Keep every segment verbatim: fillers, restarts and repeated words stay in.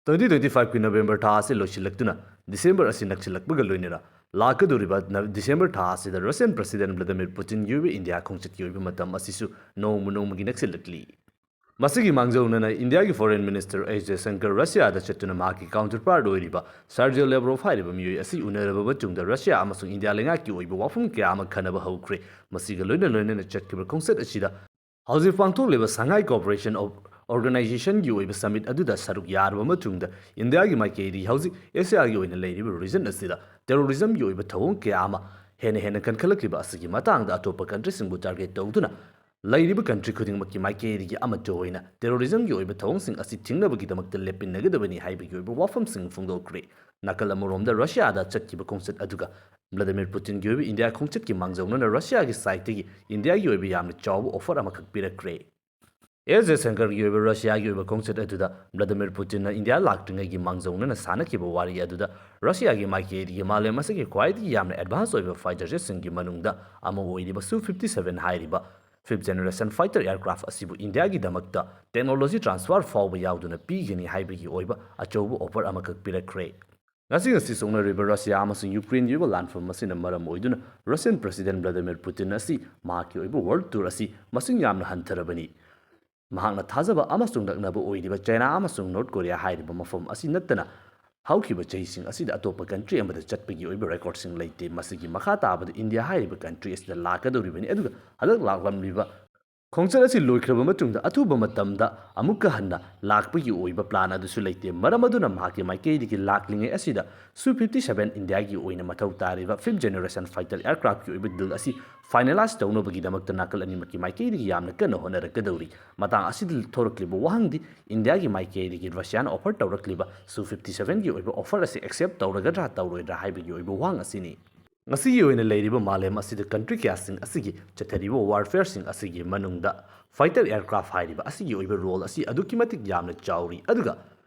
Twenty twenty five ꯀꯤ November ꯊꯥ ꯑꯁꯤ ꯂꯣꯏꯁꯤꯜꯂꯛꯇꯨꯅ ꯗꯤꯁꯦꯝꯕꯔ ꯑꯁꯤ ꯅꯛꯁꯤꯜꯂꯛꯄꯒ ꯂꯣꯏꯅꯅ ꯂꯥꯛꯀꯗꯧꯔꯤꯕ ꯅ-, ꯗꯤꯁꯦꯝꯕꯔ ꯊꯥ ꯑꯁꯤꯗ ꯔꯁꯤꯌꯟ ꯄ꯭ꯔꯁꯤꯗꯦꯟ ꯚ꯭ꯂꯥꯗꯤꯃꯤꯔ ꯄꯨꯇꯤꯟꯒꯤ ꯑꯣꯏꯕ ꯏꯟꯗꯤꯌꯥ ꯈꯣꯡꯆꯠꯀꯤ ꯑꯣꯏꯕ ꯃꯇꯝ ꯑꯁꯤꯁꯨ ꯅꯣꯡꯃ ꯅꯣꯡꯃꯒꯤ ꯅꯛꯁꯤꯜꯂꯛꯂꯤ꯫ ꯃꯁꯤꯒꯤ ꯃꯥꯡꯖꯧꯅꯅ ꯏꯟꯗꯤꯌꯥꯒꯤ ꯐꯣꯔꯦꯟ ꯃꯤꯅꯤꯁꯇꯔ ꯑꯦꯁ ꯖꯌꯁꯪꯀꯔ ꯔꯁꯤꯌꯥꯗ ꯆꯠꯇꯨꯅ ꯃꯍꯥꯛꯀꯤ ꯀꯥꯎꯟꯇꯔꯄꯥꯔꯠ ꯑꯣꯏꯔꯤꯕ ꯁꯥꯔꯖꯤꯑꯣ ꯂꯦꯕ꯭ꯔꯣꯐ ꯍꯥꯏꯔꯤꯕ ꯃꯤꯑꯣꯏ ꯑꯁꯤ ꯎꯅꯔꯕ ꯃꯇꯨꯡꯗ ꯔꯁꯤꯌꯥ ꯑꯃꯁꯨꯡ ꯏꯟꯗꯤꯌꯥ ꯂꯩꯉꯥꯛꯀꯤ ꯑꯣꯏꯕ ꯋꯥꯐꯝ ꯀꯌꯥ ꯑꯃ ꯈꯟꯅꯕ ꯍꯧꯈ꯭ꯔꯦ꯫ ꯃꯁꯤꯒ ꯂꯣꯏꯅ ꯂꯣꯏꯅꯅ ꯆꯠꯈꯤꯕ ꯈꯣꯡꯆꯠ ꯑꯁꯤꯗ ꯍꯧꯖꯤꯛ ꯄꯥꯡꯊꯣꯛꯂꯤꯕ ꯁꯉꯥꯏ ꯀꯣꯑꯣꯄꯔꯦꯁꯟ ꯑꯣꯔꯒꯅꯥꯏꯖꯦꯁꯟꯒꯤ ꯑꯣꯏꯕ ꯁꯃꯤꯠ ꯑꯗꯨꯗ ꯁꯔꯨꯛ ꯌꯥꯔꯕ ꯃꯇꯨꯡꯗ ꯏꯟꯗꯤꯌꯥꯒꯤ ꯃꯥꯏꯀꯩꯗꯒꯤ ꯍꯧꯖꯤꯛ ꯑꯦꯁꯤꯌꯥꯒꯤ ꯑꯣꯏꯅ ꯂꯩꯔꯤꯕ ꯔꯤꯖꯟ ꯑꯁꯤꯗ ꯇꯦꯔꯣꯔꯤꯖꯝꯒꯤ ꯑꯣꯏꯕ ꯊꯧꯑꯣꯡ ꯀꯌꯥ ꯑꯃ ꯍꯦꯟꯅ ꯍꯦꯟꯅ ꯀꯟꯈꯠꯂꯛꯂꯤꯕ ꯑꯁꯤꯒꯤ ꯃꯇꯥꯡꯗ ꯑꯇꯣꯞꯄ ꯀꯟꯇ꯭ꯔꯤꯁꯤꯡꯕꯨ ꯇꯥꯔꯒꯦꯠ ꯇꯧꯗꯨꯅ ꯂꯩꯔꯤꯕ ꯀꯟꯇ꯭ꯔꯤ ꯈꯨꯗꯤꯡꯃꯛꯀꯤ ꯃꯥꯏꯀꯩꯗꯒꯤ ꯑꯃꯠꯇ ꯑꯣꯏꯅ ꯇꯦꯔꯣꯔꯤꯖꯝꯒꯤ ꯑꯣꯏꯕ ꯊꯧꯑꯣꯡꯁꯤꯡ ꯑꯁꯤ ꯊꯤꯡꯅꯕꯒꯤꯗꯃꯛꯇ ꯂꯦꯞꯄꯤꯟꯅꯒꯗꯕꯅꯤ ꯍꯥꯏꯕꯒꯤ ꯑꯣꯏꯕ ꯋꯥꯐꯝꯁꯤꯡ ꯐꯣꯡꯗꯣꯛꯈ꯭ꯔꯦ꯫ ꯅꯥꯀꯜ ꯑꯃꯔꯣꯝꯗ ꯔꯁꯤꯌꯥꯗ ꯆꯠꯈꯤꯕ ꯈꯣꯡꯆꯠ ꯑꯗꯨꯒ ꯚ꯭ꯂꯥꯗꯤꯃꯤꯔ ꯄꯨꯇꯤꯟꯒꯤ ꯑꯣꯏꯕ ꯏꯟꯗꯤꯌꯥ ꯈꯣꯡꯆꯠꯀꯤ ꯃꯥꯡꯖꯧꯅꯅ ꯔꯁꯤꯌꯥꯒꯤ ꯁꯥꯏꯠꯇꯒꯤ ꯏꯟꯗꯤꯌꯥꯒꯤ ꯑꯣꯏꯕ ꯌꯥꯝꯅ ꯆꯥꯎꯕ ꯑꯣꯐꯔ ꯑꯃꯈꯛ ꯄꯤꯔꯛꯈ꯭ꯔꯦ꯫ ꯑꯦꯁ ꯖꯌꯁꯪꯀꯔꯒꯤ ꯑꯣꯏꯕ ꯔꯁꯤꯌꯥꯒꯤ ꯑꯣꯏꯕ ꯈꯣꯡꯆꯠ ꯑꯗꯨꯗ ꯚ꯭ꯂꯥꯗꯤꯃꯤꯔ ꯄꯨꯇꯤꯟꯅ ꯏꯟꯗꯤꯌꯥ ꯂꯥꯛꯇ꯭ꯔꯤꯉꯩꯒꯤ ꯃꯥꯡꯖꯧꯅꯅ ꯁꯥꯟꯅꯈꯤꯕ ꯋꯥꯔꯤ ꯑꯗꯨꯗ ꯔꯁꯤꯌꯥꯒꯤ ꯃꯥꯏꯀꯩꯗꯒꯤ ꯃꯥꯂꯦꯝ ꯑꯁꯤꯒꯤ ꯈ꯭ꯋꯥꯏꯗꯒꯤ ꯌꯥꯝꯅ ꯑꯦꯗꯚꯥꯟꯁ ꯑꯣꯏꯕ ꯐꯥꯏꯇꯔ ꯖꯦꯠꯁꯤꯡꯒꯤ ꯃꯅꯨꯡꯗ ꯑꯃ ꯑꯣꯏꯔꯤꯕ ꯁꯨ ꯐꯤꯐꯇꯤ ꯁꯚꯦꯟ ꯍꯥꯏꯔꯤꯕ ꯐꯤꯐ ꯖꯦꯅꯦꯔꯦꯁꯟ ꯐꯥꯏꯇꯔ ꯑꯦꯌꯔꯀ꯭ꯔꯥꯐ ꯑꯁꯤꯕꯨ ꯏꯟꯗꯤꯌꯥꯒꯤꯗꯃꯛꯇ ꯇꯦꯛꯅꯣꯂꯣꯖꯤ ꯇ꯭ꯔꯥꯟꯁꯐꯔ ꯐꯥꯎꯕ ꯌꯥꯎꯗꯨꯅ ꯄꯤꯒꯅꯤ ꯍꯥꯏꯕꯒꯤ ꯑꯣꯏꯕ ꯑꯆꯧꯕ ꯑꯣꯐꯔ ꯑꯃꯈꯛ ꯄꯤꯔꯛꯈ꯭ꯔꯦ꯫ ꯉꯁꯤ ꯉꯁꯤ ꯁꯣꯛꯅꯔꯤꯕ ꯔꯁꯤꯌꯥ ꯑꯃꯁꯨꯡ ꯌꯨꯀ꯭ꯔꯦꯟꯒꯤ ꯑꯣꯏꯕ ꯂꯥꯟꯐꯝ ꯑꯁꯤꯅ ꯃꯔꯝ ꯑꯣꯏꯗꯨꯅ ꯔꯁꯤꯌꯟ ꯄ꯭ꯔꯁꯤꯗꯦꯟ ꯚ꯭ꯂꯥꯗꯤꯃꯤꯔ ꯄꯨꯇꯤꯟ ꯑꯁꯤ ꯃꯍꯥꯛꯀꯤ ꯑꯣꯏꯕ ꯋꯥꯔꯜꯗ ꯇꯨꯔ ꯑꯁꯤ ꯃꯁꯤꯡ ꯌꯥꯝꯅ ꯍꯟꯊꯔꯕꯅꯤ꯫ ꯃꯍꯥꯛꯅ ꯊꯥꯖꯕ ꯑꯃꯁꯨꯡ ꯅꯛꯅꯕ ꯑꯣꯏꯔꯤꯕ ꯆꯥꯏꯅꯥ ꯑꯃꯁꯨꯡ ꯅꯣꯔꯠ ꯀꯣꯔꯤꯌꯥ ꯍꯥꯏꯔꯤꯕ ꯃꯐꯝ ꯑꯁꯤ ꯅꯠꯇꯅ ꯍꯧꯈꯤꯕ ꯆꯍꯤꯁꯤꯡ ꯑꯁꯤꯗ ꯑꯇꯣꯞꯄ ꯀꯟꯇ꯭ꯔꯤ ꯑꯃꯗ ꯆꯠꯄꯒꯤ ꯑꯣꯏꯕ ꯔꯦꯀꯣꯔꯗꯁꯤꯡ ꯂꯩꯇꯦ꯫ ꯃꯁꯤꯒꯤ ꯃꯈꯥ ꯇꯥꯕꯗ ꯏꯟꯗꯤꯌꯥ ꯍꯥꯏꯔꯤꯕ ꯀꯟꯇ꯭ꯔꯤ ꯑꯁꯤꯗ ꯂꯥꯛꯀꯗꯧꯔꯤꯕꯅꯤ꯫ ꯑꯗꯨꯒ ꯍꯟꯗꯛ ꯂꯥꯛꯂꯝꯂꯤꯕ ꯈꯣꯡꯆꯠ ꯑꯁꯤ ꯂꯣꯏꯈ꯭ꯔꯕ ꯃꯇꯨꯡꯗ ꯑꯊꯨꯕ ꯃꯇꯝꯗ ꯑꯃꯨꯛꯀ ꯍꯟꯅ ꯂꯥꯛꯄꯒꯤ ꯑꯣꯏꯕ ꯄ꯭ꯂꯥꯟ ꯑꯗꯨꯁꯨ ꯂꯩꯇꯦ꯫ ꯃꯔꯝ ꯑꯗꯨꯅ ꯃꯍꯥꯛꯀꯤ ꯃꯥꯏꯀꯩꯗꯒꯤ ꯂꯥꯛꯂꯤꯉꯩ ꯑꯁꯤꯗ ꯁꯨ ꯐꯤꯐꯇꯤ ꯁꯚꯦꯟ ꯏꯟꯗꯤꯌꯥꯒꯤ ꯑꯣꯏꯅ ꯃꯊꯧ ꯇꯥꯔꯤꯕ ꯐꯤꯐ ꯖꯦꯅꯦꯔꯦꯁꯟ ꯐꯥꯏꯇꯔ ꯑꯦꯌꯔꯀ꯭ꯔꯥꯐꯀꯤ ꯑꯣꯏꯕ ꯗꯤꯜ ꯑꯁꯤ ꯐꯥꯏꯅꯦꯂꯥꯏꯖ ꯇꯧꯅꯕꯒꯤꯗꯃꯛꯇ ꯅꯥꯀꯜ ꯑꯅꯤꯃꯛꯀꯤ ꯃꯥꯏꯀꯩꯗꯒꯤ ꯌꯥꯝꯅ ꯀꯟꯅ ꯍꯣꯠꯅꯔꯛꯀꯗꯧꯔꯤ꯫ ꯃꯇꯥꯡ ꯑꯁꯤꯗ ꯊꯣꯔꯛꯂꯤꯕ ꯋꯥꯍꯪꯗꯤ ꯏꯟꯗꯤꯌꯥꯒꯤ ꯃꯥꯏꯀꯩꯗꯒꯤ ꯔꯁꯤꯌꯥꯅ ꯑꯣꯐꯔ ꯇꯧꯔꯛꯂꯤꯕ ꯁꯨ ꯐꯤꯐꯇꯤ ꯁꯚꯦꯟꯒꯤ ꯑꯣꯏꯕ ꯑꯣꯐꯔ ꯑꯁꯤ ꯑꯦꯛꯁꯦꯞ ꯇꯧꯔꯒꯗ꯭ꯔꯥ ꯇꯧꯔꯣꯏꯗ꯭ꯔꯥ ꯍꯥꯏꯕꯒꯤ ꯑꯣꯏꯕ ꯋꯥꯍꯪ ꯑꯁꯤꯅꯤ꯫ ꯉꯁꯤꯒꯤ ꯑꯣꯏꯅ ꯂꯩꯔꯤꯕ ꯃꯥꯂꯦꯝ ꯑꯁꯤꯗ ꯀꯟꯇ꯭ꯔꯤ ꯀꯌꯥꯁꯤꯡ ꯑꯁꯤꯒꯤ ꯆꯠꯊꯔꯤꯕ ꯋꯥꯔꯐꯤꯌꯔꯁꯤꯡ ꯑꯁꯤꯒꯤ ꯃꯅꯨꯡꯗ ꯐꯥꯏꯇꯔ ꯑꯦꯌꯔꯀ꯭ꯔꯥꯐ ꯍꯥꯏꯔꯤꯕ ꯑꯁꯤꯒꯤ ꯑꯣꯏꯕ ꯔꯣꯜ ꯑꯁꯤ ꯑꯗꯨꯛꯀꯤ ꯃꯇꯤꯛ ꯌꯥꯝꯅ ꯆꯥꯎꯔꯤ꯫ ꯑꯗꯨꯒ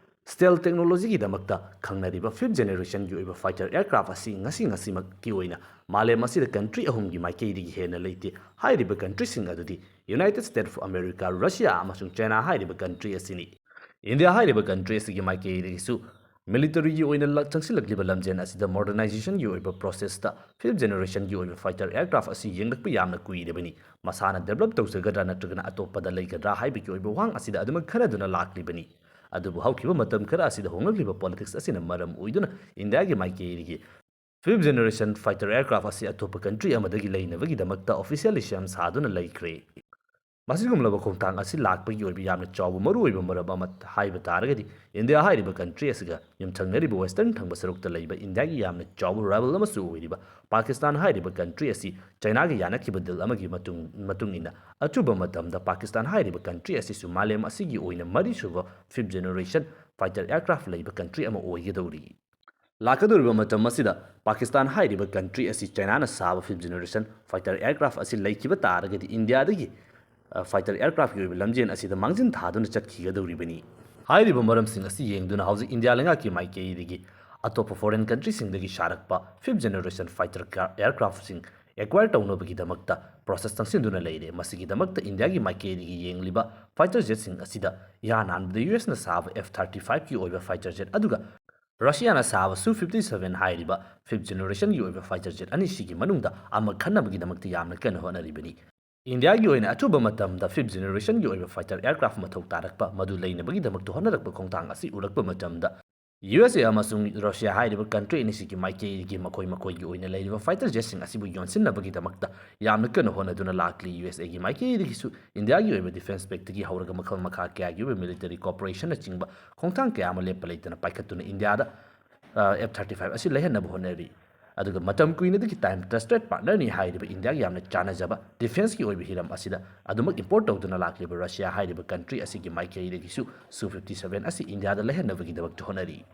ꯁ꯭ꯇꯦꯜ ꯇꯦꯛꯅꯣꯂꯣꯖꯤꯒꯤꯗꯃꯛꯇ ꯈꯪꯅꯔꯤꯕ ꯐꯤꯐ ꯖꯦꯅꯦꯔꯦꯁꯟꯒꯤ ꯑꯣꯏꯕ ꯐꯥꯏꯇꯔ ꯑꯦꯌꯔꯀ꯭ꯔꯥꯐ ꯑꯁꯤ ꯉꯁꯤ ꯉꯁꯤꯃꯛꯀꯤ ꯑꯣꯏꯅ ꯃꯥꯂꯦꯝ ꯑꯁꯤꯗ ꯀꯟꯇ꯭ꯔꯤ ꯑꯍꯨꯝꯒꯤ ꯃꯥꯏꯀꯩꯗꯒꯤ ꯍꯦꯟꯅ ꯂꯩꯇꯦ꯫ ꯍꯥꯏꯔꯤꯕ ꯀꯟꯇ꯭ꯔꯤꯁꯤꯡ ꯑꯗꯨꯗꯤ United state of America, Russia ꯑꯃꯁꯨꯡ ꯆꯥꯏꯅꯥ ꯍꯥꯏꯔꯤꯕ ꯀꯟꯇ꯭ꯔꯤ ꯑꯁꯤꯅꯤ꯫ ꯏꯟꯗꯤꯌꯥ ꯍꯥꯏꯔꯤꯕ ꯀꯟꯇ꯭ꯔꯤ ꯑꯁꯤꯒꯤ ꯃꯥꯏꯀꯩꯗꯒꯤꯁꯨ ꯃꯤꯂꯤꯇꯔꯤꯒꯤ ꯑꯣꯏꯅ ꯂꯥꯛ-, ꯆꯪꯁꯤꯜꯂꯛꯂꯤꯕ ꯂꯝꯖꯦꯜ ꯑꯁꯤꯗ ꯃꯣꯗꯔꯅꯥꯏꯖꯦꯁꯟꯒꯤ ꯑꯣꯏꯕ ꯄ꯭ꯔꯣꯁꯦꯁꯇ ꯐꯤꯐ ꯖꯦꯅꯦꯔꯦꯁꯟꯒꯤ ꯑꯣꯏꯕ ꯐꯥꯏꯇꯔ ꯑꯦꯌꯔꯀ꯭ꯔꯥꯐ ꯑꯁꯤ ꯌꯦꯡꯂꯛꯄ ꯌꯥꯝꯅ ꯀꯨꯏꯔꯕꯅꯤ꯫ ꯃꯁꯥꯅ ꯗꯦꯕꯂꯞ ꯇꯧꯖꯒꯗ꯭ꯔꯥ ꯅꯠꯇ꯭ꯔꯒꯅ ꯑꯇꯣꯞꯄꯗ ꯂꯩꯒꯗ꯭ꯔꯥ ꯍꯥꯏꯕꯒꯤ ꯑꯣꯏꯕ ꯋꯥꯍꯪ ꯑꯁꯤꯗ ꯑꯗꯨꯃꯛ ꯈꯟꯅꯗꯨꯅ ꯂꯥꯛꯂꯤꯕꯅꯤ꯫ ꯑꯗꯨꯕꯨ ꯍꯧꯈꯤꯕ ꯃꯇꯝ ꯈꯔ ꯑꯁꯤꯗ ꯍꯣꯡꯂꯛꯂꯤꯕ ꯄꯣꯂꯤꯇꯤꯛꯁ ꯑꯁꯤꯅ ꯃꯔꯝ ꯑꯣꯏꯗꯨꯅ ꯏꯟꯗꯤꯌꯥꯒꯤ ꯃꯥꯏꯀꯩꯗꯒꯤ ꯐꯤꯐ ꯖꯦꯅꯦꯔꯦꯁꯟ ꯐꯥꯏꯇꯔ ꯑꯦꯌꯔꯀ꯭ꯔꯥꯐ ꯑꯁꯤ ꯑꯇꯣꯞꯄ ꯀꯟꯇ꯭ꯔꯤ ꯑꯃꯗꯒꯤ ꯂꯩꯅꯕꯒꯤꯗꯃꯛꯇ ꯑꯣꯐꯤꯁꯤꯌꯦꯜꯂꯤ ꯁꯦꯝ ꯁꯥꯗꯨꯅ ꯂꯩꯈ꯭ꯔꯦ꯫ ꯃꯁꯤꯒꯨꯝꯂꯕ ꯈꯣꯡꯊꯥꯡ ꯑꯁꯤ ꯂꯥꯛꯄꯒꯤ ꯑꯣꯏꯕ ꯌꯥꯝꯅ ꯆꯥꯎꯕ ꯃꯔꯨꯑꯣꯏꯕ ꯃꯔꯝ ꯑꯃ ꯍꯥꯏꯕ ꯇꯥꯔꯒꯗꯤ, ꯏꯟꯗꯤꯌꯥ ꯍꯥꯏꯔꯤꯕ ꯀꯟꯇ꯭ꯔꯤ ꯑꯁꯤꯒ ꯌꯨꯝꯊꯪꯅꯔꯤꯕ ꯋꯦꯁꯇꯔꯟ ꯊꯪꯕ ꯁꯔꯨꯛꯇ ꯂꯩꯕ ꯏꯟꯗꯤꯌꯥꯒꯤ ꯌꯥꯝꯅ ꯆꯥꯎꯕ ꯔꯥꯏꯕꯦꯜ ꯑꯃꯁꯨ ꯑꯣꯏꯔꯤꯕ ꯄꯥꯀꯤꯁꯇꯥꯟ ꯍꯥꯏꯔꯤꯕ ꯀꯟꯇ꯭ꯔꯤ ꯑꯁꯤ ꯆꯥꯏꯅꯥꯒ ꯌꯥꯅꯈꯤꯕ ꯗꯤꯜ ꯑꯃꯒꯤ ꯃꯇꯨꯡ, ꯃꯇꯨꯡ ꯏꯟꯅ ꯑꯊꯨꯕ ꯃꯇꯝꯗ ꯄꯥꯀꯤꯁꯇꯥꯟ ꯍꯥꯏꯔꯤꯕ ꯀꯟꯇ꯭ꯔꯤ ꯑꯁꯤꯁꯨ ꯃꯥꯂꯦꯝ ꯑꯁꯤꯒꯤ ꯑꯣꯏꯅ ꯃꯔꯤꯁꯨꯕ ꯐꯤꯐ ꯖꯦꯅꯦꯔꯦꯁꯟ ꯐꯥꯏꯇꯔ ꯑꯦꯌꯔꯀ꯭ꯔꯥꯐ ꯂꯩꯕ ꯀꯟꯇ꯭ꯔꯤ ꯑꯃ ꯑꯣꯏꯒꯗꯧꯔꯤ꯫ ꯂꯥꯛꯀꯗꯧꯔꯤꯕ ꯃꯇꯝ ꯑꯁꯤꯗ ꯄꯥꯀꯤꯁꯇꯥꯟ ꯍꯥꯏꯔꯤꯕ ꯀꯟꯇ꯭ꯔꯤ ꯑꯁꯤ ꯆꯥꯏꯅꯥꯅ ꯁꯥꯕ ꯐꯤꯐ ꯖꯦꯅꯦꯔꯦꯁꯟ ꯐꯥꯏꯇꯔ ꯑꯦꯌꯔꯀ꯭ꯔꯥꯐ ꯑꯁꯤ ꯂꯩꯈꯤꯕ ꯇꯥꯔꯒꯗꯤ ꯏꯟꯗꯤꯌꯥꯗꯒꯤ, ꯑ, ꯐꯥꯏꯇꯔ ꯑꯦꯌꯔꯀ꯭ꯔꯥꯐꯀꯤ ꯑꯣꯏꯕ ꯂꯝꯖꯦꯜ ꯑꯁꯤꯗ ꯃꯥꯡꯖꯤꯟ ꯊꯥꯗꯨꯅ ꯆꯠꯈꯤꯒꯗꯧꯔꯤꯕꯅꯤ꯫ ꯍꯥꯏꯔꯤꯕ ꯃꯔꯝꯁꯤꯡ ꯑꯁꯤ ꯌꯦꯡꯗꯨꯅ ꯍꯧꯖꯤꯛ ꯏꯟꯗꯤꯌꯥ ꯂꯩꯉꯥꯛꯀꯤ ꯃꯥꯏꯀꯩꯗꯒꯤ ꯑꯇꯣꯞꯄ ꯐꯣꯔꯦꯟ ꯀꯟꯇ꯭ꯔꯤꯁꯤꯡꯗꯒꯤ ꯁꯥꯔꯛꯄ ꯐꯤꯐ ꯖꯦꯅꯦꯔꯦꯁꯟ ꯐꯥꯏꯇꯔ ꯀ-, ꯑꯦꯌꯔꯀ꯭ꯔꯥꯐꯁꯤꯡ ꯑꯦꯛꯋꯥꯌꯔ ꯇꯧꯅꯕꯒꯤꯗꯃꯛꯇ ꯄ꯭ꯔꯣꯁꯦꯁ ꯆꯪꯁꯤꯟꯗꯨꯅ ꯂꯩꯔꯦ꯫ ꯃꯁꯤꯒꯤꯗꯃꯛꯇ ꯏꯟꯗꯤꯌꯥꯒꯤ ꯃꯥꯏꯀꯩꯗꯒꯤ ꯌꯦꯡꯂꯤꯕ ꯐꯥꯏꯇꯔ ꯖꯦꯠꯁꯤꯡ ꯑꯁꯤꯗ ꯏꯍꯥꯟ ꯍꯥꯟꯕꯗ ꯌꯨ ꯑꯦꯁꯅ ꯁꯥꯕ ꯑꯦꯐ ꯊꯥꯔꯇꯤ ꯐꯥꯏꯚꯀꯤ ꯑꯣꯏꯕ ꯐꯥꯏꯇꯔ ꯖꯦꯠ ꯑꯗꯨꯒ ꯔꯁꯤꯌꯥꯅ ꯁꯥꯕ ꯁꯨ ꯐꯤꯐꯇꯤ ꯁꯚꯦꯟ ꯍꯥꯏꯔꯤꯕ ꯐꯤꯐ ꯖꯦꯅꯦꯔꯦꯁꯟꯒꯤ ꯑꯣꯏꯕ ꯐꯥꯏꯇꯔ ꯖꯦꯠ ꯑꯅꯤꯁꯤꯒꯤ ꯃꯅꯨꯡꯗ ꯑꯃ ꯈꯟꯅꯕꯒꯤꯗꯃꯛꯇ ꯌꯥꯝꯅ ꯀꯟꯅ ꯍꯣꯠꯅꯔꯤꯕꯅꯤ꯫ ꯏꯟꯗꯤꯌꯥꯒꯤ ꯑꯣꯏꯅ ꯑꯊꯨꯕ ꯃꯇꯝꯗ ꯐꯤꯐ ꯖꯦꯅꯦꯔꯦꯁꯟꯒꯤ ꯑꯣꯏꯕ ꯐꯥꯏꯇꯔ ꯑꯦꯌꯔꯀ꯭ꯔꯥꯐ ꯃꯊꯧ ꯇꯥꯔꯛꯄ ꯃꯗꯨ ꯂꯩꯅꯕꯒꯤꯗꯃꯛꯇ ꯍꯣꯠꯅꯔꯛꯄ ꯈꯣꯡꯊꯥꯡ ꯑꯁꯤ ꯎꯔꯛꯄ ꯃꯇꯝꯗ, ꯌꯨ ꯑꯦꯁ ꯑꯦ ꯑꯃꯁꯨꯡ ꯔꯁꯤꯌꯥ ꯍꯥꯏꯔꯤꯕ ꯀꯟꯇ꯭ꯔꯤ ꯑꯅꯤꯁꯤꯒꯤ ꯃꯥꯏꯀꯩꯗꯒꯤ ꯃꯈꯣꯏ ꯃꯈꯣꯏꯒꯤ ꯑꯣꯏꯅ ꯂꯩꯔꯤꯕ ꯐꯥꯏꯇꯔ ꯖꯦꯠꯁꯤꯡ ꯑꯁꯤꯕꯨ ꯌꯣꯟꯁꯤꯟꯅꯕꯒꯤꯗꯃꯛꯇ ꯌꯥꯝꯅ ꯀꯟꯅ ꯍꯣꯠꯅꯗꯨꯅ ꯂꯥꯛꯂꯤ꯫ ꯌꯨ ꯑꯦꯁ ꯑꯦꯒꯤ ꯃꯥꯏꯀꯩꯗꯒꯤꯁꯨ ꯏꯟꯗꯤꯌꯥꯒꯤ ꯑꯣꯏꯕ ꯗꯤꯐꯦꯟꯁ ꯄꯦꯛꯇꯒꯤ ꯍꯧꯔꯒ ꯃꯈꯜ ꯃꯈꯥ ꯀꯌꯥꯒꯤ ꯑꯣꯏꯕ ꯃꯤꯂꯤꯇꯔꯤ ꯀꯣꯑꯣꯄꯔꯦꯁꯟꯅꯆꯤꯡꯕ ꯈꯣꯡꯊꯥꯡ ꯀꯌꯥ ꯑꯃ ꯂꯦꯞꯄ ꯂꯩꯇꯅ ꯄꯥꯏꯈꯠꯇꯨꯅ ꯏꯟꯗꯤꯌꯥꯗ, ꯑ, ꯑꯦꯐ ꯊꯥꯔꯇꯤ ꯐꯥꯏꯚ ꯑꯁꯤ ꯂꯩꯍꯟꯅꯕ ꯍꯣꯠꯅꯔꯤ꯫ ꯑꯗꯨꯒ ꯃꯇꯝ ꯀꯨꯏꯅꯗꯒꯤ ꯇꯥꯏꯝ ꯇ꯭ꯔꯁꯇꯦꯗ ꯄꯥꯔꯠꯅꯔꯅꯤ ꯍꯥꯏꯔꯤꯕ ꯏꯟꯗꯤꯌꯥꯒꯤ ꯌꯥꯝꯅ ꯆꯥꯟꯅꯖꯕ ꯗꯤꯐꯦꯟꯁꯀꯤ ꯑꯣꯏꯕ ꯍꯤꯔꯝ ꯑꯁꯤꯗ ꯑꯗꯨꯃꯛ ꯏꯝꯄꯣꯔꯠ ꯇꯧꯗꯨꯅ ꯂꯥꯛꯂꯤꯕ ꯔꯁꯤꯌꯥ ꯍꯥꯏꯔꯤꯕ ꯀꯟꯇ꯭ꯔꯤ ꯑꯁꯤꯒꯤ ꯃꯥꯏꯀꯩꯗꯒꯤꯁꯨ ꯁꯨ ꯐꯤꯐꯇꯤ ꯁꯚꯦꯟ ꯑꯁꯤ ꯏꯟꯗꯤꯌꯥꯗ ꯂꯩꯍꯟꯅꯕꯒꯤꯗꯃꯛꯇ ꯍꯣꯠꯅꯔꯤ꯫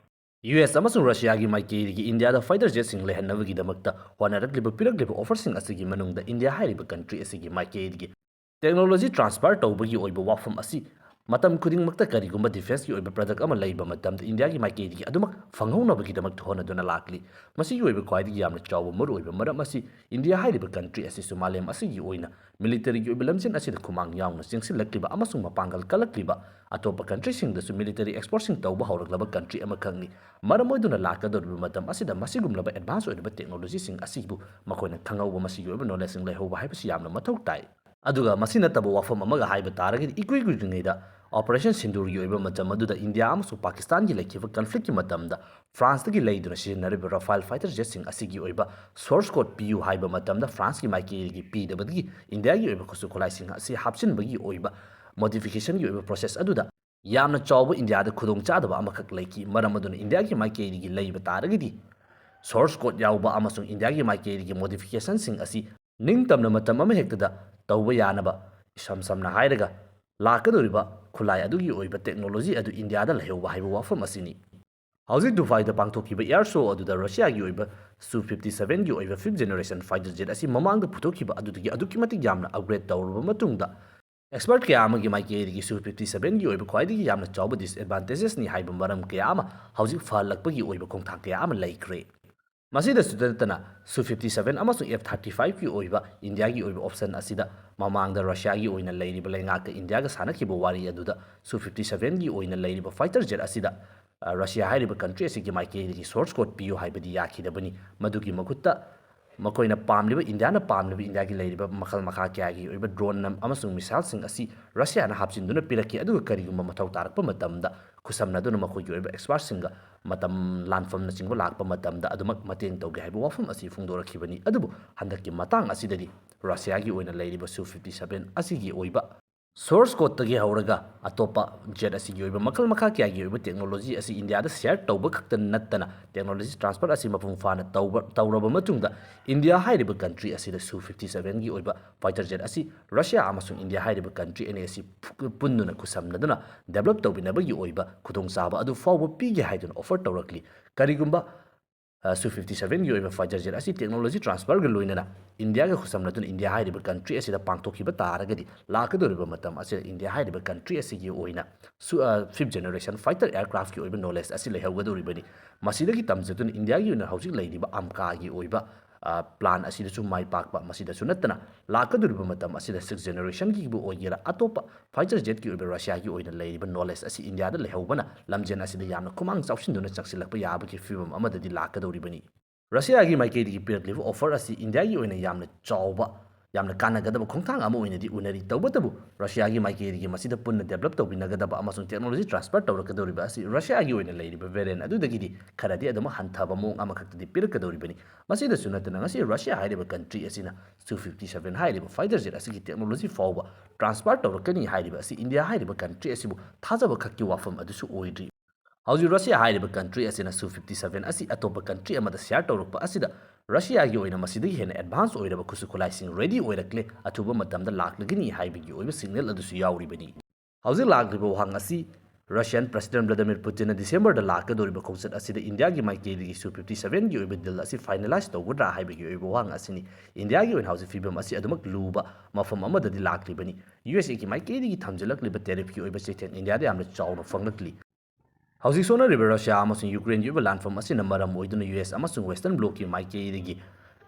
ꯌꯨ ꯑꯦꯁ ꯑꯃꯁꯨꯡ ꯔꯁꯤꯌꯥꯒꯤ ꯃꯥꯏꯀꯩꯗꯒꯤ ꯏꯟꯗꯤꯌꯥꯗ ꯐꯥꯏꯇꯔ ꯖꯦꯠꯁꯤꯡ ꯂꯩꯍꯟꯅꯕꯒꯤꯗꯃꯛꯇ ꯍꯣꯠꯅꯔꯛꯂꯤꯕ, ꯄꯤꯔꯛꯂꯤꯕ ꯑꯣꯐꯔꯁꯤꯡ ꯑꯁꯤꯒꯤ ꯃꯅꯨꯡꯗ ꯏꯟꯗꯤꯌꯥ ꯍꯥꯏꯔꯤꯕ ꯀꯟꯇ꯭ꯔꯤ ꯑꯁꯤꯒꯤ ꯃꯥꯏꯀꯩꯗꯒꯤ ꯇꯦꯛꯅꯣꯂꯣꯖꯤ ꯇ꯭ꯔꯥꯟꯁꯐꯔ ꯇꯧꯕꯒꯤ ꯑꯣꯏꯕ ꯋꯥꯐꯝ ꯑꯁꯤ ꯃꯇꯝ ꯈꯨꯗꯤꯡꯃꯛꯇ ꯀꯔꯤꯒꯨꯝꯕ defenceꯀꯤ ꯑꯣꯏꯕ product ꯑꯃ ꯂꯩꯕ ꯃꯇꯝꯗ Indiaꯒꯤ ꯃꯥꯏꯀꯩꯗꯒꯤ ꯑꯗꯨꯃꯛ ꯐꯪꯍꯧꯅꯕꯒꯤꯗꯃꯛꯇ ꯍꯣꯠꯅꯗꯨꯅ ꯂꯥꯛꯂꯤ꯫ ꯃꯁꯤꯒꯤ ꯑꯣꯏꯕ ꯈ꯭ꯋꯥꯏꯗꯒꯤ ꯌꯥꯝꯅ ꯆꯥꯎꯕ ꯃꯔꯨꯑꯣꯏꯕ ꯃꯔꯝ ꯑꯁꯤ India ꯍꯥꯏꯔꯤꯕ country ꯑꯁꯤꯁꯨ ꯃꯥꯂꯦꯝ ꯑꯁꯤꯒꯤ ꯑꯣꯏꯅ militaryꯒꯤ ꯑꯣꯏꯕ ꯂꯝꯖꯦꯜ ꯑꯁꯤꯗ ꯈꯨꯃꯥꯡ ꯌꯥꯎꯅ ꯆꯦꯟꯁꯤꯜꯂꯛꯂꯤꯕ ꯑꯃꯁꯨꯡ ꯃꯄꯥꯡꯒꯜ ꯀꯜꯂꯛꯂꯤꯕ, ꯑꯇꯣꯞꯄ countryꯁꯤꯡꯗꯁꯨ military exportꯁꯤꯡ ꯇꯧꯕ ꯍꯧꯔꯛꯂꯕ country ꯑꯃꯈꯛꯅꯤ꯫ ꯃꯔꯝ ꯑꯣꯏꯗꯨꯅ ꯂꯥꯛꯀꯗꯧꯔꯤꯕ ꯃꯇꯝ ꯑꯁꯤꯗ ꯃꯁꯤꯒꯨꯝꯂꯕ advance ꯑꯣꯏꯔꯕ technologyꯁꯤꯡ ꯑꯁꯤꯕꯨ ꯃꯈꯣꯏꯅ ꯈꯪꯍꯧꯕ, ꯃꯁꯤꯒꯤ ꯑꯣꯏꯕ knowledgeꯁꯤꯡ ꯂꯩꯍꯧꯕ ꯍꯥꯏꯕꯁꯤ ꯌꯥꯝꯅ ꯃꯊꯧ ꯇꯥꯏ꯫ ꯑꯗꯨꯒ ꯃꯁꯤ ꯅꯠꯇꯕ ꯋꯥꯐꯝ ꯑꯃꯒ ꯍꯥꯏꯕ ꯇꯥꯔꯒꯗꯤ, ꯏꯀꯨꯏ ꯀꯨꯏꯗ꯭ꯔꯤꯉꯩꯗ Operation Sindoorꯒꯤ ꯑꯣꯏꯕ ꯃꯇꯝ ꯑꯗꯨꯗ India ꯑꯃꯁꯨꯡ ꯄꯥꯀꯤꯁꯇꯥꯟꯒꯤ ꯂꯩꯈꯤꯕ conflictꯀꯤ ꯃꯇꯝꯗ France ꯇꯒꯤ ꯂꯩꯗꯨꯅ ꯁꯤꯖꯤꯟꯅꯔꯤꯕ Rafale fighter jetꯁꯤꯡ ꯑꯁꯤꯒꯤ ꯑꯣꯏꯕ source code ꯄꯤꯌꯨ ꯍꯥꯏꯕ ꯃꯇꯝꯗ Franceꯀꯤ ꯃꯥꯏꯀꯩꯗꯒꯤ ꯄꯤꯗꯕꯗꯒꯤ Indiaꯒꯤ ꯑꯣꯏꯕ ꯈꯨꯠꯁꯨ ꯈꯨꯠꯂꯥꯏꯁꯤꯡ ꯑꯁꯤ ꯍꯥꯞꯆꯤꯟꯕꯒꯤ ꯑꯣꯏꯕ modificationꯒꯤ ꯑꯣꯏꯕ process ꯑꯗꯨꯗ ꯌꯥꯝꯅ ꯆꯥꯎꯕ Indiaꯗ ꯈꯨꯗꯣꯡꯆꯥꯗꯕ ꯑꯃꯈꯛ ꯂꯩꯈꯤ꯫ ꯃꯔꯝ ꯑꯗꯨꯅ Indiaꯒꯤ ꯃꯥꯏꯀꯩꯗꯒꯤ ꯂꯩꯕ ꯇꯥꯔꯒꯗꯤ source code ꯌꯥꯎꯕ ꯑꯃꯁꯨꯡ Indiaꯒꯤ ꯃꯥꯏꯀꯩꯗꯒꯤ modificationꯁꯤꯡ ꯑꯁꯤ ꯅꯤꯡꯇꯝꯅ ꯃꯇꯝ ꯑꯃꯍꯦꯛꯇꯗ ꯇꯧꯕ ꯌꯥꯅꯕ, ꯏꯁꯝ ꯁꯝꯅ ꯍꯥꯏꯔꯒ, ꯂꯥꯛꯀꯗꯧꯔꯤꯕ ꯈꯨꯠꯂꯥꯏ ꯑꯗꯨꯒꯤ ꯑꯣꯏꯕ technology ꯑꯗꯨ Indiaꯗ ꯂꯩꯍꯧꯕ ꯍꯥꯏꯕ ꯋꯥꯐꯝ ꯑꯁꯤꯅꯤ꯫ ꯍꯧꯖꯤꯛ ꯗꯨꯕꯥꯏꯗ ꯄꯥꯡꯊꯣꯛꯈꯤꯕ air show ꯑꯗꯨꯗ Russiaꯒꯤ ꯑꯣꯏꯕ Su fifty sevenꯒꯤ ꯑꯣꯏꯕ fifth generation fighter jet ꯑꯁꯤ ꯃꯃꯥꯡꯗ ꯄꯨꯊꯣꯛꯈꯤꯕ ꯑꯗꯨꯗꯒꯤ ꯑꯗꯨꯛꯀꯤ ꯃꯇꯤꯛ ꯌꯥꯝꯅ upgrade ꯇꯧꯔꯕ ꯃꯇꯨꯡꯗ, expert ꯀꯌꯥ ꯑꯃꯒꯤ ꯃꯥꯏꯀꯩꯗꯒꯤ Su fifty sevenꯒꯤ ꯑꯣꯏꯕ ꯈ꯭ꯋꯥꯏꯗꯒꯤ ꯌꯥꯝꯅ ꯆꯥꯎꯕ disadvantagesꯅꯤ ꯍꯥꯏꯕ ꯃꯔꯝ ꯀꯌꯥ ꯑꯃ ꯍꯧꯖꯤꯛ ꯐꯍꯜꯂꯛꯄꯒꯤ ꯑꯣꯏꯕ ꯈꯣꯡꯊꯥꯡ ꯀꯌꯥ ꯑꯃ ꯂꯩꯈ꯭ꯔꯦ꯫ ꯃꯁꯤꯗꯁꯨ ꯅꯠꯇꯅ, Su fifty seven ꯑꯃꯁꯨꯡ F thirty fiveꯀꯤ ꯑꯣꯏꯕ Indiaꯒꯤ ꯑꯣꯏꯕ option ꯑꯁꯤꯗ ꯃꯃꯥꯡꯗ Russiaꯒꯤ ꯑꯣꯏꯅ ꯂꯩꯔꯤꯕ ꯂꯩꯉꯥꯛꯀ Indiaꯒ ꯁꯥꯟꯅꯈꯤꯕ ꯋꯥꯔꯤ ꯑꯗꯨꯗ Su fifty sevenꯒꯤ ꯑꯣꯏꯅ ꯂꯩꯔꯤꯕ fighter jet ꯑꯁꯤꯗ, ꯑ, Russia ꯍꯥꯏꯔꯤꯕ country ꯑꯁꯤꯒꯤ ꯃꯥꯏꯀꯩꯗꯒꯤ source code ꯄꯤꯌꯨ ꯍꯥꯏꯕꯗꯤ ꯌꯥꯈꯤꯗꯕꯅꯤ꯫ ꯃꯗꯨꯒꯤ ꯃꯍꯨꯠꯇ ꯃꯈꯣꯏꯅ ꯄꯥꯝꯂꯤꯕ, Indiaꯅ ꯄꯥꯝꯂꯤꯕ Indiaꯒꯤ ꯂꯩꯔꯤꯕ ꯃꯈꯜ ꯃꯈꯥ ꯀꯌꯥꯒꯤ ꯑꯣꯏꯕ drone ꯑꯃꯁꯨꯡ missileꯁꯤꯡ ꯑꯁꯤ Russiaꯅ ꯍꯥꯞꯆꯤꯟꯗꯨꯅ ꯄꯤꯔꯛꯈꯤ, ꯑꯗꯨꯒ ꯀꯔꯤꯒꯨꯝꯕ ꯃꯊꯧ ꯇꯥꯔꯛꯄ ꯃꯇꯝꯗ ꯈꯨꯠꯁꯝꯅꯗꯨꯅ ꯃꯈꯣꯏꯒꯤ ꯑꯣꯏꯕ expertꯁꯤꯡꯒ ꯃꯇꯝ ꯂꯥꯟꯐꯝꯅꯆꯤꯡꯕ ꯂꯥꯛꯄ ꯃꯇꯝꯗ ꯑꯗꯨꯃꯛ ꯃꯇꯦꯡ ꯇꯧꯒꯦ ꯍꯥꯏꯕ ꯋꯥꯐꯝ ꯑꯁꯤ ꯐꯣꯡꯗꯣꯔꯛꯈꯤꯕꯅꯤ꯫ ꯑꯗꯨꯕꯨ ꯍꯟꯗꯛꯀꯤ ꯃꯇꯥꯡ ꯑꯁꯤꯗꯗꯤ Russiaꯒꯤ ꯑꯣꯏꯅ ꯂꯩꯔꯤꯕ Su fifty seven ꯑꯁꯤꯒꯤ ꯑꯣꯏꯕ source codeꯇꯒꯤ ꯍꯧꯔꯒ ꯑꯇꯣꯞꯄ jet ꯑꯁꯤꯒꯤ ꯑꯣꯏꯕ ꯃꯈꯜ ꯃꯈꯥ ꯀꯌꯥꯒꯤ ꯑꯣꯏꯕ technology ꯑꯁꯤ Indiaꯗ share ꯇꯧꯕ ꯈꯛꯇ ꯅꯠꯇꯅ, technology transfer ꯑꯁꯤ ꯃꯄꯨꯡ ꯐꯥꯅ ꯇꯧꯕ, ꯇꯧꯔꯕ ꯃꯇꯨꯡꯗ, India ꯍꯥꯏꯔꯤꯕ country ꯑꯁꯤꯗ Su fifty sevenꯒꯤ ꯑꯣꯏꯕ fighter jet ꯑꯁꯤ Russia ꯑꯃꯁꯨꯡ India ꯍꯥꯏꯔꯤꯕ country ꯑꯅꯤ ꯑꯁꯤ ꯄꯨ-, ꯄꯨꯟꯗꯨꯅ ꯈꯨꯠꯁꯝꯅꯗꯨꯅ develop ꯇꯧꯃꯤꯟꯅꯕꯒꯤ ꯑꯣꯏꯕ ꯈꯨꯗꯣꯡꯆꯥꯕ ꯑꯗꯨ ꯐꯥꯎꯕ ꯄꯤꯒꯦ ꯍꯥꯏꯗꯨꯅ offer ꯇꯧꯔꯛꯂꯤ꯫ ꯀꯔꯤꯒꯨꯝꯕ ꯁꯨ ꯐꯤꯐꯇꯤ ꯁꯚꯦꯟꯒꯤ ꯑꯣꯏꯕ ꯐꯥꯏꯇꯔ ꯖꯦꯠ ꯑꯁꯤ ꯇꯦꯛꯅꯣꯂꯣꯖꯤ ꯇ꯭ꯔꯥꯟꯁꯐꯔꯒ ꯂꯣꯏꯅꯅ ꯏꯟꯗꯤꯌꯥꯒ ꯈꯨꯠꯁꯝꯅꯗꯨꯅ ꯏꯟꯗꯤꯌꯥ ꯍꯥꯏꯔꯤꯕ ꯀꯟꯇ꯭ꯔꯤ ꯑꯁꯤꯗ ꯄꯥꯡꯊꯣꯛꯈꯤꯕ ꯇꯥꯔꯒꯗꯤ, ꯂꯥꯛꯀꯗꯧꯔꯤꯕ ꯃꯇꯝ ꯑꯁꯤꯗ ꯏꯟꯗꯤꯌꯥ ꯍꯥꯏꯔꯤꯕ ꯀꯟꯇ꯭ꯔꯤ ꯑꯁꯤꯒꯤ ꯑꯣꯏꯅ ꯐꯤꯐ ꯖꯦꯅꯦꯔꯦꯁꯟ ꯐꯥꯏꯇꯔ ꯑꯦꯌꯔꯀ꯭ꯔꯥꯐꯀꯤ ꯑꯣꯏꯕ ꯅꯣꯂꯦꯖ ꯑꯁꯤ ꯂꯩꯍꯧꯒꯗꯧꯔꯤꯕꯅꯤ꯫ ꯃꯁꯤꯗꯒꯤ ꯇꯝꯖꯗꯨꯅ ꯏꯟꯗꯤꯌꯥꯒꯤ ꯑꯣꯏꯅ ꯍꯧꯖꯤꯛ ꯂꯩꯔꯤꯕ ꯑꯝꯀꯥꯒꯤ ꯑꯣꯏꯕ ꯄ꯭ꯂꯥꯟ ꯑꯁꯤꯗꯁꯨ ꯃꯥꯏ ꯄꯥꯛꯄ, ꯃꯁꯤꯗꯁꯨ ꯅꯠꯇꯅ ꯂꯥꯛꯀꯗꯧꯔꯤꯕ ꯃꯇꯝ ꯑꯁꯤꯗ ꯁꯤꯛꯁ ꯖꯦꯅꯦꯔꯦꯁꯟꯒꯤꯕꯨ ꯑꯣꯏꯒꯦꯔꯥ, ꯑꯇꯣꯞꯄ ꯐꯥꯏꯇꯔ ꯖꯦꯠꯀꯤ ꯑꯣꯏꯕ ꯔꯁꯤꯌꯥꯒꯤ ꯑꯣꯏꯅ ꯂꯩꯔꯤꯕ ꯅꯣꯂꯦꯖ ꯑꯁꯤ ꯏꯟꯗꯤꯌꯥꯗ ꯂꯩꯍꯧꯕꯅ ꯂꯝꯖꯦꯜ ꯑꯁꯤꯗ ꯌꯥꯝꯅ ꯈꯨꯃꯥꯡ ꯆꯥꯎꯁꯤꯟꯗꯨꯅ ꯆꯪꯁꯤꯜꯂꯛꯄ ꯌꯥꯕꯒꯤ ꯐꯤꯕꯝ ꯑꯃꯗꯗꯤ ꯂꯥꯛꯀꯗꯧꯔꯤꯕꯅꯤ꯫ ꯔꯁꯤꯌꯥꯒꯤ ꯃꯥꯏꯀꯩꯗꯒꯤ ꯄꯤꯔꯛꯂꯤꯕ ꯑꯣꯐꯔ ꯑꯁꯤ ꯏꯟꯗꯤꯌꯥꯒꯤ ꯑꯣꯏꯅ ꯌꯥꯝꯅ ꯆꯥꯎꯕ, ꯌꯥꯝꯅ ꯀꯥꯟꯅꯒꯗꯕ ꯈꯣꯡꯊꯥꯡ ꯑꯃ ꯑꯣꯏꯅꯗꯤ ꯎꯅꯔꯤ꯫ ꯇꯧꯕꯇꯕꯨ ꯔꯁꯤꯌꯥꯒꯤ ꯃꯥꯏꯀꯩꯗꯒꯤ ꯃꯁꯤꯗ ꯄꯨꯟꯅ ꯗꯦꯕꯂꯞ ꯇꯧꯃꯤꯟꯅꯒꯗꯕ ꯑꯃꯁꯨꯡ ꯇꯦꯛꯅꯣꯂꯣꯖꯤ ꯇ꯭ꯔꯥꯟꯁꯐꯔ ꯇꯧꯔꯛꯀꯗꯧꯔꯤꯕ ꯑꯁꯤ ꯔꯁꯤꯌꯥꯒꯤ ꯑꯣꯏꯅ ꯂꯩꯔꯤꯕ ꯚꯦꯔꯤꯌꯦꯟ ꯑꯗꯨꯗꯒꯤꯗꯤ ꯈꯔꯗꯤ ꯑꯗꯨꯃꯛ ꯍꯟꯊꯕ ꯃꯑꯣꯡ ꯑꯃꯈꯛꯇꯗꯤ ꯄꯤꯔꯛꯀꯗꯧꯔꯤꯕꯅꯤ꯫ ꯃꯁꯤꯗꯁꯨ ꯅꯠꯇꯅ ꯉꯁꯤ ꯔꯁꯤꯌꯥ ꯍꯥꯏꯔꯤꯕ ꯀꯟꯇ꯭ꯔꯤ ꯑꯁꯤꯅ ꯁꯨ ꯐꯤꯐꯇꯤ ꯁꯚꯦꯟ ꯍꯥꯏꯔꯤꯕ ꯐꯥꯏꯇꯔ ꯖꯦꯠ ꯑꯁꯤꯒꯤ ꯇꯦꯛꯅꯣꯂꯣꯖꯤ ꯐꯥꯎꯕ ꯇ꯭ꯔꯥꯟꯁꯐꯔ ꯇꯧꯔꯛꯀꯅꯤ ꯍꯥꯏꯔꯤꯕ ꯑꯁꯤ ꯏꯟꯗꯤꯌꯥ ꯍꯥꯏꯔꯤꯕ ꯀꯟꯇ꯭ꯔꯤ ꯑꯁꯤꯕꯨ ꯊꯥꯖꯕ ꯈꯛꯀꯤ ꯋꯥꯐꯝ ꯑꯗꯨꯁꯨ ꯑꯣꯏꯗ꯭ꯔꯤ꯫ ꯍꯧꯖꯤꯛ ꯔꯁꯤꯌꯥ ꯍꯥꯏꯔꯤꯕ ꯀꯟꯇ꯭ꯔꯤ ꯑꯁꯤꯅ ꯁꯨ ꯐꯤꯐꯇꯤ ꯁꯚꯦꯟ ꯑꯁꯤ ꯑꯇꯣꯞꯄ ꯀꯟꯇ꯭ꯔꯤ ꯑꯃꯗ ꯁꯤꯌꯔ ꯇꯧꯔꯛꯄ ꯑꯁꯤꯗ ꯔꯁꯤꯌꯥꯒꯤ ꯑꯣꯏꯅ ꯃꯁꯤꯗꯒꯤ ꯍꯦꯟꯅ ꯑꯦꯗꯚꯥꯟꯁ ꯑꯣꯏꯔꯕ ꯈꯨꯠꯁꯨ ꯈꯨꯠꯂꯥꯏꯁꯤꯡ ꯔꯦꯗꯤ ꯑꯣꯏꯔꯛꯂꯦ, ꯑꯊꯨꯕ ꯃꯇꯝꯗ ꯂꯥꯛꯂꯒꯅꯤ ꯍꯥꯏꯕꯒꯤ ꯑꯣꯏꯕ ꯁꯤꯒꯅꯦꯜ ꯑꯗꯨꯁꯨ ꯌꯥꯎꯔꯤꯕꯅꯤ꯫ ꯍꯧꯖꯤꯛ ꯂꯥꯛꯂꯤꯕ ꯋꯥꯍꯪ ꯑꯁꯤ ꯔꯁꯤꯌꯥꯟ ꯄ꯭ꯔꯁꯤꯗꯦꯟ ꯚ꯭ꯂꯥꯗꯤꯃꯤꯔ ꯄꯨꯇꯤꯟꯅ ꯗꯤꯁꯦꯝꯕꯔꯗ ꯂꯥꯛꯀꯗꯧꯔꯤꯕ ꯈꯣꯡꯆꯠ ꯑꯁꯤꯗ ꯏꯟꯗꯤꯌꯥꯒꯤ ꯃꯥꯏꯀꯩꯗꯒꯤ ꯁꯨ ꯐꯤꯐꯇꯤ ꯁꯚꯦꯟꯒꯤ ꯑꯣꯏꯕ ꯗꯤꯜ ꯑꯁꯤ ꯐꯥꯏꯅꯦꯂꯥꯏꯖ ꯇꯧꯒꯗ꯭ꯔꯥ ꯍꯥꯏꯕꯒꯤ ꯑꯣꯏꯕ ꯋꯥꯍꯪ ꯑꯁꯤꯅꯤ꯫ ꯏꯟꯗꯤꯌꯥꯒꯤ ꯑꯣꯏꯅ ꯍꯧꯖꯤꯛ ꯐꯤꯕꯝ ꯑꯁꯤ ꯑꯗꯨꯃꯛ ꯂꯨꯕ ꯃꯐꯝ ꯑꯃꯗꯗꯤ ꯂꯥꯛꯂꯤꯕꯅꯤ꯫ ꯌꯨ ꯑꯦꯁ ꯑꯦꯒꯤ ꯃꯥꯏꯀꯩꯗꯒꯤ ꯊꯝꯖꯤꯜꯂꯛꯂꯤꯕ ꯇꯦꯔꯤꯐꯀꯤ ꯑꯣꯏꯕ ꯆꯩꯊꯦꯡ ꯏꯟꯗꯤꯌꯥꯗ ꯌꯥꯝꯅ ꯆꯥꯎꯅ ꯐꯪꯂꯛꯂꯤ꯫ ꯍꯧꯖꯤꯛ ꯁꯣꯟꯅꯔꯤꯕ ꯔꯁꯤꯌꯥ ꯑꯃꯁꯨꯡ ꯌꯨꯀ꯭ꯔꯦꯟꯒꯤ ꯑꯣꯏꯕ ꯂꯥꯟꯐꯝ ꯑꯁꯤꯅ ꯃꯔꯝ ꯑꯣꯏꯗꯨꯅ ꯌꯨ ꯑꯦꯁ ꯑꯃꯁꯨꯡ ꯋꯦꯁꯇꯔꯟ ꯕ꯭ꯂꯣꯛꯀꯤ ꯃꯥꯏꯀꯩꯗꯒꯤ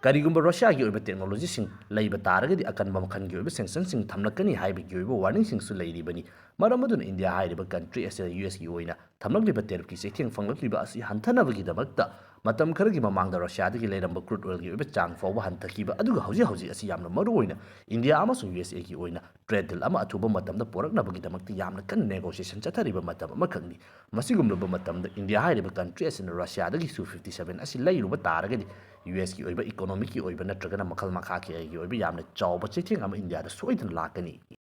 ꯀꯔꯤꯒꯨꯝꯕ ꯔꯁꯤꯌꯥꯒꯤ ꯑꯣꯏꯕ ꯇꯦꯛꯅꯣꯂꯣꯖꯤꯁꯤꯡ ꯂꯩꯕ ꯇꯥꯔꯒꯗꯤ ꯑꯀꯟꯕ ꯃꯈꯜꯒꯤ ꯑꯣꯏꯕ ꯁꯦꯡꯁꯟꯁꯤꯡ ꯊꯝꯂꯛꯀꯅꯤ ꯍꯥꯏꯕꯒꯤ ꯑꯣꯏꯕ ꯋꯥꯔꯅꯤꯡꯁꯤꯡꯁꯨ ꯂꯩꯔꯤꯕꯅꯤ꯫ ꯃꯔꯝ ꯑꯗꯨꯅ ꯏꯟꯗꯤꯌꯥ ꯍꯥꯏꯔꯤꯕ ꯀꯟꯇ꯭ꯔꯤ ꯑꯁꯤꯗ ꯌꯨ ꯑꯦꯁꯀꯤ ꯑꯣꯏꯅ ꯊꯝꯂꯛꯂꯤꯕ ꯇꯦꯔꯤꯐꯀꯤ ꯆꯩꯊꯦꯡ ꯐꯪꯂꯛꯂꯤꯕ ꯑꯁꯤ ꯍꯟꯊꯅꯕꯒꯤꯗꯃꯛꯇ ꯃꯇꯝ ꯈꯔꯒꯤ ꯃꯃꯥꯡꯗ ꯔꯁꯤꯌꯥꯗꯒꯤ ꯂꯩꯔꯝꯕ ꯀ꯭ꯔꯨꯗ ꯑꯣꯏꯜꯒꯤ ꯑꯣꯏꯕ ꯆꯥꯡ ꯐꯥꯎꯕ ꯍꯟꯊꯈꯤꯕ, ꯑꯗꯨꯒ ꯍꯧꯖꯤꯛ ꯍꯧꯖꯤꯛ ꯑꯁꯤ ꯌꯥꯝꯅ ꯃꯔꯨꯑꯣꯏꯅ ꯏꯟꯗꯤꯌꯥ ꯑꯃꯁꯨꯡ ꯌꯨ ꯑꯦꯁ ꯑꯦꯒꯤ ꯑꯣꯏꯅ ꯇ꯭ꯔꯦꯗ ꯗꯤꯜ ꯑꯃ ꯑꯊꯨꯕ ꯃꯇꯝꯗ ꯄꯨꯔꯛꯅꯕꯒꯤꯗꯃꯛꯇ ꯌꯥꯝꯅ ꯀꯟꯅ ꯅꯦꯒꯣꯁꯤꯌꯦꯁꯟ ꯆꯠꯊꯔꯤꯕ ꯃꯇꯝ ꯑꯃꯈꯛꯅꯤ꯫ ꯃꯁꯤꯒꯨꯝꯂꯕ ꯃꯇꯝꯗ ꯏꯟꯗꯤꯌꯥ ꯍꯥꯏꯔꯤꯕ ꯀꯟꯇ꯭ꯔꯤ ꯑꯁꯤꯅ ꯔꯁꯤꯌꯥꯗꯒꯤ ꯁꯨ ꯐꯤꯐꯇꯤ ꯁꯚꯦꯟ ꯑꯁꯤ ꯂꯩꯔꯨꯕ ꯇꯥꯔꯒꯗꯤ ꯌꯨ ꯑꯦꯁꯀꯤ ꯑꯣꯏꯕ ꯏꯀꯣꯅꯣꯃꯤꯛꯀꯤ ꯑꯣꯏꯕ ꯅꯠꯇ꯭ꯔꯒꯅ ꯃꯈꯜ ꯃꯈꯥ ꯀꯌꯥꯒꯤ ꯑꯣꯏꯕ ꯌꯥꯝꯅ ꯆꯥꯎꯕ ꯆꯩꯊꯦꯡ ꯑꯃ ꯏꯟꯗꯤꯌꯥꯗ ꯁꯣꯏꯗꯅ ꯂꯥꯛꯀꯅꯤ꯫